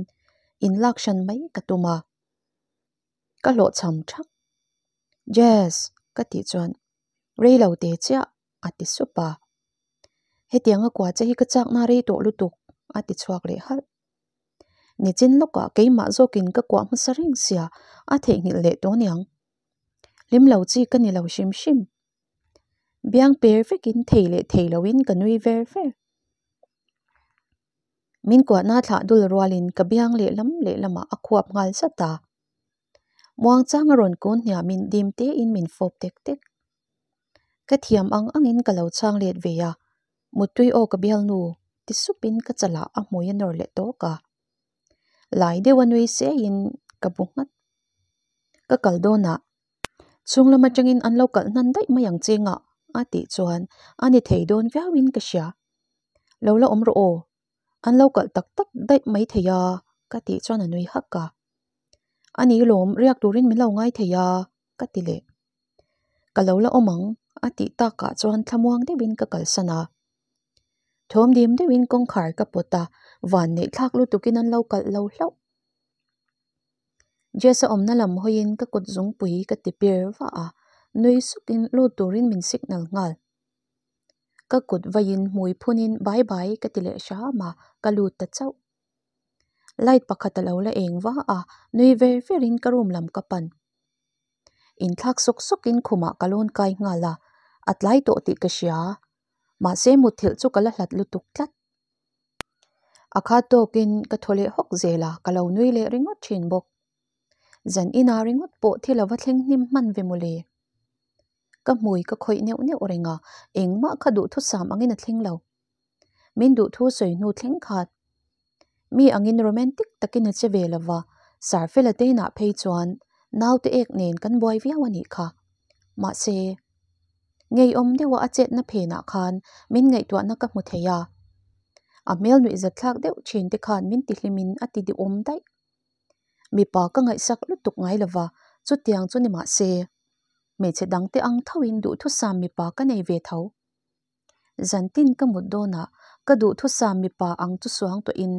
in lak hran mai ka tum a. Ka hlawhchham thak. Jazz ka tih chuan rei lo te chiah a ti sup a. Hetianga kua che hi ka chakna rei tawh lutuk a ti chhuak leh halh. Nichin lawkah keimah zawkin ka kuah hmasa reng sia a theihnghilh leh tawh aniang. Hlim lo chi ka ni lo hrim hrim. Biang per vekin thei leh thei loin ka nui ver ver. Min kuahna thlah dul rualin ka biang lehlam lehlamah a khuap nghal zat a. Muangchang a rawn kun hniamin dim tein min fawp tek tek. Ka thiam ang angin ka lo chhang let ve a, Muttui aw ka bialnu ti supin ka chalah a hmui a nawr leh tawk a. Lai deuh a nui seiin ka bu nghat. Ka kal dawnah chhung lam atangin an lo kalh hnan daih mai ang che ngah a tih chuan a ni thei dawn viauin ka hria. Lo la awm rawh aw, an lo kalh tak tak daih mai thei a ka tih chuan a nui hak a. A ni lawm riak turin min lo ngai thei a ka ti leh. Ka lo la awm ang a tih takah chuan thlamuang deuhin ka kalsan a. Thawm dim deuhin kawngkhar ka pawt a, van neih thlak lutukin an lo kalh lo hlauh. Jess-a awmna lam hawiin ka kut zungpui ka ti pir vah a, nui sukin lut turin min signal nghal. Ka kut vaiin hmui phunin bye bye ka ti leh hram a, ka lut ta chauh. Light pakhat a lo la eng va a, nui ver verin ka room lam ka pan. Inthlak sawk sawkin khumah ka lawn kai nghal a, a tlai tawh tih ka hria. Mahse mutthilh chu ka la hlat lutuk tlat. A khat tawkin ka thaw leh hawk zel a, ka lo nui leh ringawt thin bawk. Zan inah ringawt pawh thil a va thleng hnim hman ve mawle. Ka hmui ka khawih neuh neuh reng a, engmah kha duhthusam angin a thleng lo. Min duhthu sawi hnu thleng khat. Mi angin romantic takin a che ve lo va, Sarfela te inah phei chuan naute ek nen kan buai viau a nih kha. Mahse, ngeiawm deuha a chetna phenah khan min ngaihtuahna ka hmu thei a. A hmel nuihzat thlak deuh thin te khan min tihlimin a ti duhawm daih. Mipa ka ngaihsak lutuk ngai lo va, chutiang chu ni mah se, hmeichhe dangte ang thoin duhthusam mipa ka nei ve tho. Zantin ka mut dawnah ka duhthusam mipa ang chu suang tawhin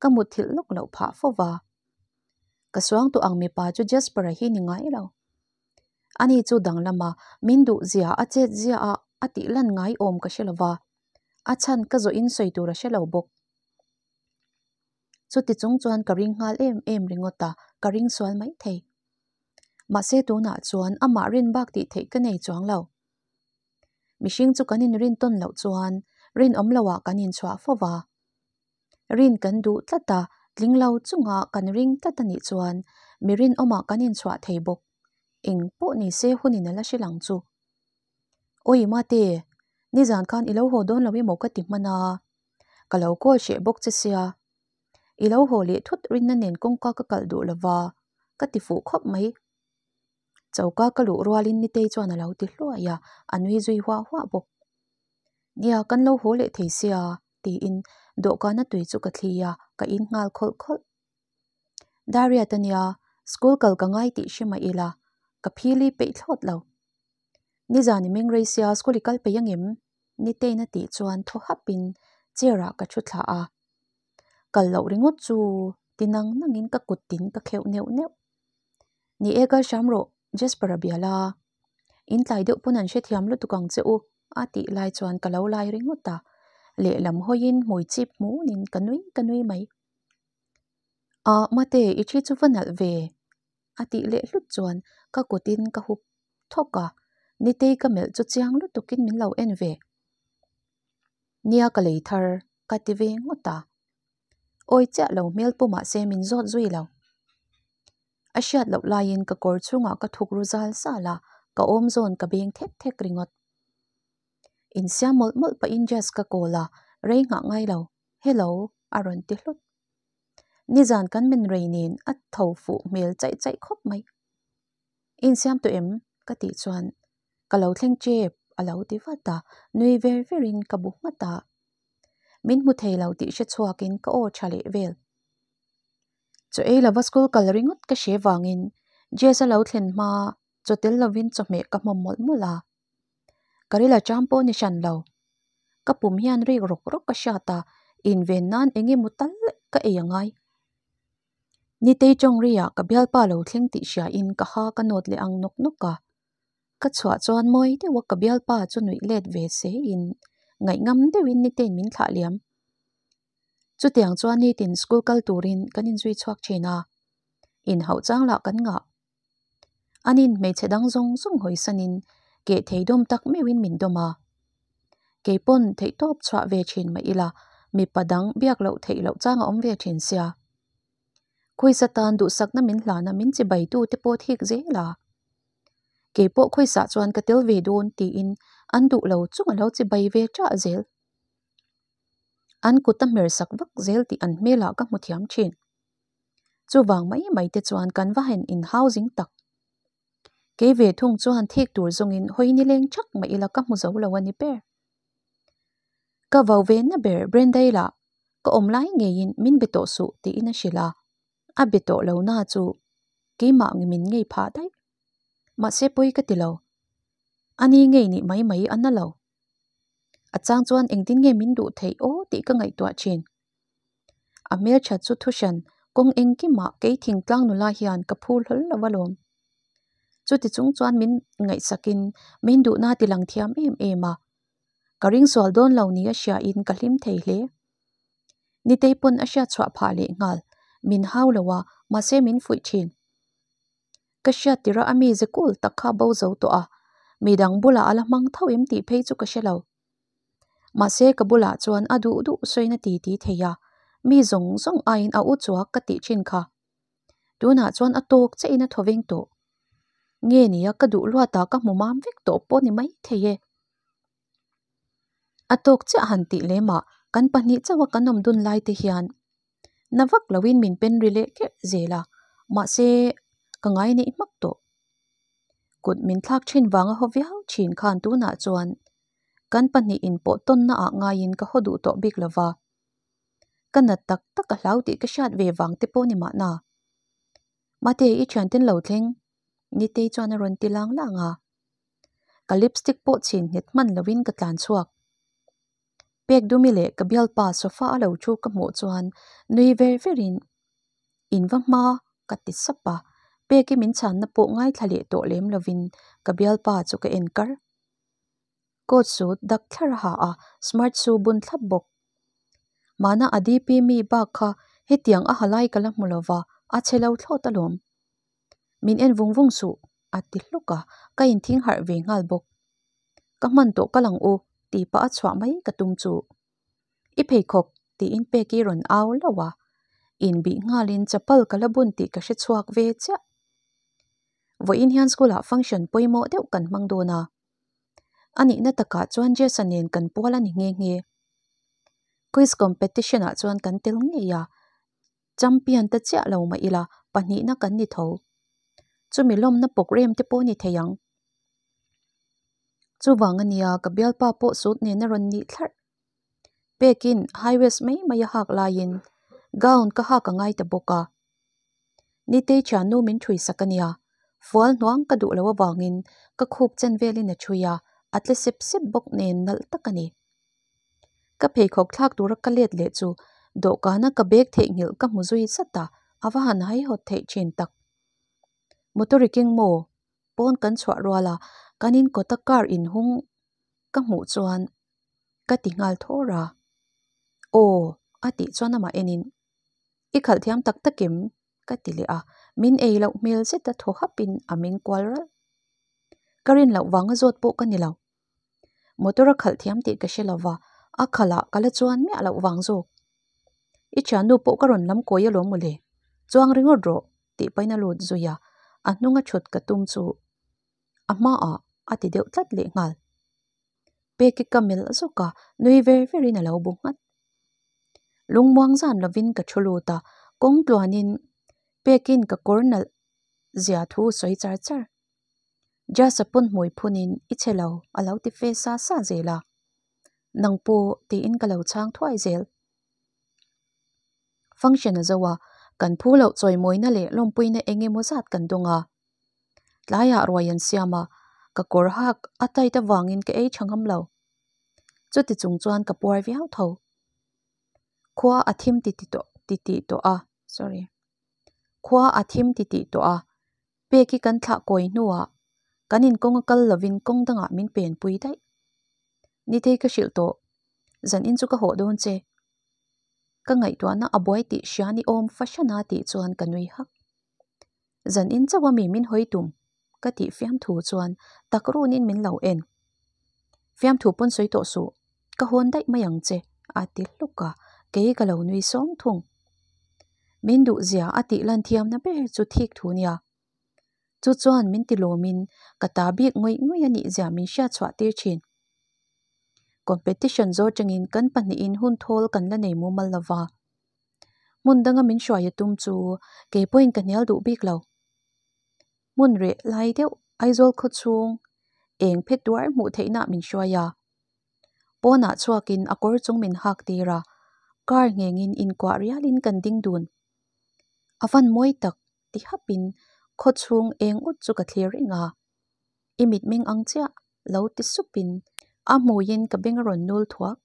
ka mutthilh lawk loh phah fo va. Ka suang tawh ang mipa chu Jasper-a hi ni ngai lo. Ani chu danglama min duh zia a chet zia a a tih lan ngai awm ka hre lo va, a chhan ka zawhin sawi tur a hre lo bawk. Chuti chung chuan ka ring nghal em em ringawt a, ka ring sual mai thei. Mahse tunah chuan amah rin bak tih theih ka nei chuang lo. Mihring chu kan inrin tawn loh chuan rinawm loah kan inchhuah fo va. Rin kan duh tlat a, tling lo chunga kan ring tlat a nih chuan mi rinawmah kan inchhuah thei bawk. Eng pawh ni se hunin a la hre lang chu. Awi Mate, nizan khan i lo haw dawn lo emaw ka ti hman a, ka lo call hreh bawk che sia. I lo haw leh thut rinna nen kawngka ka kalh duh lo va, ka ti fuh khawp mai. Choka ka luh rualin Nitei chuan a lo ti hluai a, a nui zui huah huah bawk. Nia, kan lo haw leh thei sia, tiin dawhkana tui chu ka thli a, ka in nghal khawlh khawlh. Dariat a nia, school kal ka ngai tih hre mah ila, ka phili peih thlawt lo. Nizan i meng rei sia, school i kal peih angem? Nitei'n a tih chuan thaw hapin chair ah ka thu thla a. Kal loh ringawt chu ti nang nangin ka kut tin ka kheuh neuh neuh. Ni e kal hram rawh, Jasper a bial a. In tlai deuh pawn an hrethiam lutuk ang che u a tih lai chuan ka lo lai ringawt a, lehlam hawiin hmui chip hmunin ka nui ka nui mai. Ah mate i thi chu va nalh ve a tih leh hlut chuan ka kutin ka hup thawk a, Nitei ka melh chu chiang lutukin min lo en ve. Nia ka lei thar ka ti ve ngawt a. Awi chiah lo hmel pu mahse min zawt zui lo. A hriat loh laiin ka kawr chhungah ka thuk ru zal zal a, ka awm zawn ka beng thek thek ringawt. Insiam mawlh mawlh pahin Jess ka call a, rei nghah ngai lo, Hello a rawn ti hlut. Nizan kan men rei nen a tho fuh hmel chaih chaih khawp mai. Insiam tawh em? ka tih chuan ka lo thleng tep a lo ti vat a, nui ver verin ka bu nghat a. Min hmu thei lo tih hre chhuakin ka aw tha leh vel. Chaw ei lova school kal ringawt ka hre vangin Jess a lo thlen hma chaw tel lovin chawhmeh ka hmawm mawlh mawlh a. Ka ril a cham pawh ni hran lo. Ka pum hian rik rawk rawk ka hriat a, inven nan eng emaw tal ka ei a ngai. Nitei tawngriah ka bialpa lo thleng tih hriain ka ha ka nawt leh ang nawk nawk a. Ka chhuah chuan mawi deuha ka bialpa chu nuih let ve se in ngaihngam deuhin Nitei'n min thlah liam. Chutiang chuan nitin school kal turin kan inzui chhuak thin a, inhauh chang lah kan ngah. Anin hmeichhe dang zawng zawng hawisanin keh thei dawm tak meuhin min dawm a. Keipawn theihtawp chhuah ve thin mah ila mipa dang biak loh theih loh chang a awm ve thin sia. Khawisa tan duhsakna min hlana min chibai tu te pawh thik zel a. Keipawh khawisah chuan ka tel ve dawn tiin an duh lo chung a lo chibai ve ṭah zel. An kut a hmer sak vak zel tih an hmelah ka hmu thiam thin. Chuvang mai mai te chuan kan va han inhau zing tak. Kei ve thung chuan thik tur zawngin hawi nileng thak mah ila ka hmu zo lo a ni ber. Ka vau ve na ber Brendai lah ka awm lai ngeiin min be tawh suh tiin a hrilh a, a be tawh lo na chu keimah min ngei phah daih. Mahse pawi ka ti lo. Ani ngei nih mai mai a na lo. A chang chuan engtin nge min duh theih aw tih ka ngaihtuah thin. A hmelthat chu thuhran kawng engkimah kei thingtlang nula hian ka phur hlawl lo alawm. Chuti chung chuan min ngaihsakin min duhna ti lang thiam em em a. Ka ring sual dawn lo ni a hriain ka hlim thei hle. Nitei pawn a hriat chhuah phah leh nghal. Min hau lo a, mahse min fuih thin. Ka hriat tirh a mi ze kul tak kha bo zo tawh a, midang bulah a la hmang tho em tih phei chu ka hre lo. Mahse ka bulah chuan a duh duh sawina ti ti thei a, mi zawng zawng aiin a u chuak ka tih thin kha. Tunah chuan a tawk che in a thaw veng tawh. Nge nia ka duh luatah ka hmu mam vek tawh pawh ni mai thei e. A tawk chiah han tih lemah kan pahnih chauha kan awm dun lai te hian na vak loin min pen ri leh kherh zel a, mahse ka ngai neih hmak tawh. Kut min thlak thin vanga haw viau thin khan tunah chuan kan pahnih inpawh tawnna ah ngaiin ka haw duh tawh bik lova. Ka nat tak tak a hlau tih ka hriat ve vang te pawh ni mahna. Mate i thianten lo thleng Nitei chuan a rawn ti lang lang a. Ka lipstick pawh chhin nghet hman lovin ka tlan chhuak. Pek Dumi leh ka bialpa sofa a lo thu ka hmuh chuan nui ver verin In va hma ka ti sap a, Peki min chhanna pawh ngaithla leh tawh lem lovin ka bialpa chu ka en kar. Coat suit dak thlar a ha a, smart shoe bun thlap bawk. Mahna a DP mi bak kha hetiang a ha lai ka la hmu lova, a chhe lo thlawt alawm. Min en vung vung suh, a ti hluk a, ka inthing harh ve nghal bawk. Ka hman tawh ka lang u, tih pah a chhuah mai ka tum chu. I pheikhawk, tiin Peki rawn au lauh a, inbih nghalin chapal ka la bun tih ka hre chhuak ve chiah. Vawiin hian school ah function pawimawh deuh kan hmang dawn a. A nihna takah chuan Jesa nen kan pual a ni nghe nghe. Quiz competition ah chuan kan tel ngei a, champion ta chiah lo mah ila pahnihna kan ni tho. Chumi lawmna program te pawh ni thei ang. Chuvang a nia ka bialpa pawh suit nen a rawn nih thlarh. Pekin high waist mai mai a hak laiin gown ka hak a ngai ta bawk a. Nitei thiannu min ṭhui sak a nia, fual hnuang ka duh loh avangin ka khup chen velin a ṭhui a, a tle sep sep bawk nen nalh tak a ni. Ka pheikhawk thlak tura ka let leh chu dawhkana ka bag theihnghilh ka hmu zui zat a, a va han haihawt theih ṭhin tak. Motor i keng maw? Pawn kan chhuah rual a, kan in kawta car inhung ka hmuh chuan ka ti nghal thawr a. Aw a tih chuan amah enin I khalh thiam tak tak em? ka ti leh a, min ei loh hmel zet a thaw hapin a meng kual ralh. Ka rin loh vanga zawt pawh ka ni lo. Motor a khalh thiam tih ka hre lo va, a khalh ah ka la chuan miah loh vang zawk. I thiannu pawh ka rawn lam kawi alawm mawle, chuang ringawt rawh tih pahin a lut zui a, a hnunga thut ka tum chu a hmaah a ti deuh tlat leh nghal. Peki ka melh zawk a, nui ver verin a lo bu nghat. Lungmuang zan lovin ka thu lut a, kawng tluanin Pekin ka kawr nalh zia thu sawi char char. Jasa pawn hmui phunin i chhe lo a lo ti fe sa sa zel a, nang pawh tiin ka lo chhang thuai zel. Function a zo a, kan phu loh chawimawina leh lawmpuina eng emaw zat kan dawng a. Tlaiah ruai an siam a, ka kawr hak a tight avangin ka ei tha ngam lo. Chuti chung chuan ka puar viau tho. Khua a thim ti ti tawh ti tih tawh a, sorry. Khua a thim ti tih tawh a, pek hi kan thlah kawi hnuah kan inkawng a kal lovin kawng dangah min pen pui daih. Nitei ka hrilh tawh, zan in chu ka hawh dawn che. Ka ngaihtuahna a buai tih hria ni awm fahran a tih chuan ka nui hak. Zan in chauh a mi min hawi tum ka tih fiamthu chuan tak runin min lo en. Fiamthu pawn sawi tawh suh, ka hawn daih mai ang che a ti hluk a, kei ka lo nui sawng thung. Min duh zia a tih lan thiamna ber chu thik thu nia. Chu chuan min ti lawmin ka ta bik ngawih ngawih a nih zia min hriat chhuah tir thin. Competition zawr tangin kan pahnihin hun thawl kan la nei mumal lova. Hmun danga min hruai a tum chu kei pawhin ka hnial duh bik lo. Hmun reh lai deuh Aizawl khaw chhung eng phet tuar hmuh theihna min hruai a. Pawnah chhuakin a kawr chung min hak tir a, car nghengin inkuah rialin kan ding dun. A van mawi tak ti hapin khaw chhung eng ut chu ka thlir reng a. I mitmeng ang chiah lo ti supin a hmuiin ka beng a rawn nul thuak.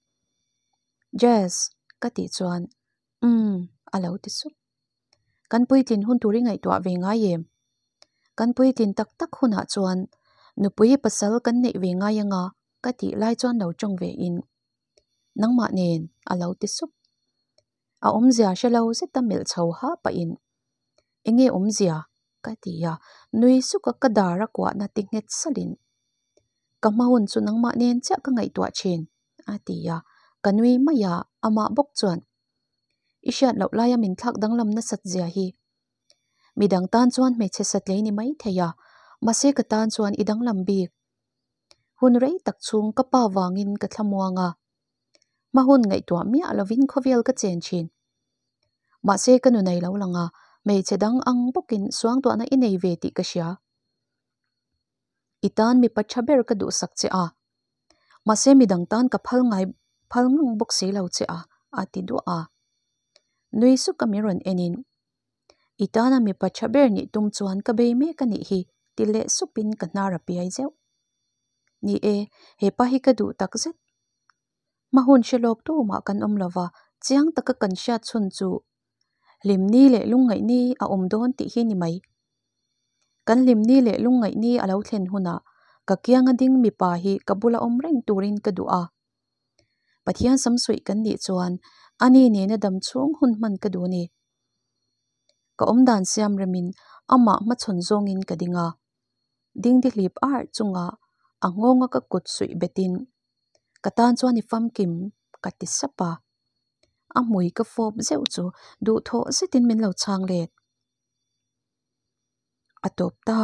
Jazz ka tih chuan umm a lo ti sup. Kan puitlin hun tur i ngaihtuah ve ngai em? Kan puitlin tak tak hunah chuan nupui pasal kan neih ve ngai anga ka tih lai chuan lo tawng ve in nangmah nen a lo ti sup. A awmzia hre lo zeta melh chho ha pahin, Enge awmzia? ka ti a, nui suka ka dar a kuahna ti nghet salhin, Ka hma hun chu nangmah nen chiah ka ngaihtuah thin, a ti a, ka nui mai a, amah bawk chuan, I hriat loh laia min thlak danglam nasat zia hi. Midang tan chuan hmeichhe satlei ni mai thei a, mahse ka tan chuan i danglam bik. Hun rei tak chhung ka pa vangin ka thlamuang a, hma hun ngaihtuah miah lovin khawvel ka chen thin. Mahse ka nu nei lo lang a, hmeichhe dang ang bawkin suangtuahna i nei ve tih ka hria. I tan mipa tha ber ka duhsak che a, mahse midang tan ka phal ngai phal ngang bawk si lo che a, a ti duah a. Nui suka min rawn enin, I tana mipa tha ber nih tum chuan ka bei mek a nih hi, ti leh supin ka hnar a piai zeuh. Ni e, hepa hi ka duh tak zet. Hma hun hre lawk tu mah kan awm lova, chiang taka kan hriat chhun chu hlimni leh lungngaihni a awm dawn tih hi ni mai. Kan hlimni leh lungngaihni a lo thlen hunah ka kianga ding mipa hi ka bula awm reng turin ka duh a. Pathian samsuih kan nih chuan ani nena dam chhung hun hman ka duh a ni. Ka awmdan siam remin amah hmachhawn zawngin ka ding a. Dingdihlip arh chunga a nghawnga ka kut suih betin, Ka tan chuan i famkim, ka ti sap a. A hmui ka fawp zeuh chu duhthawh zetin min lo chhang let. A tawp ta.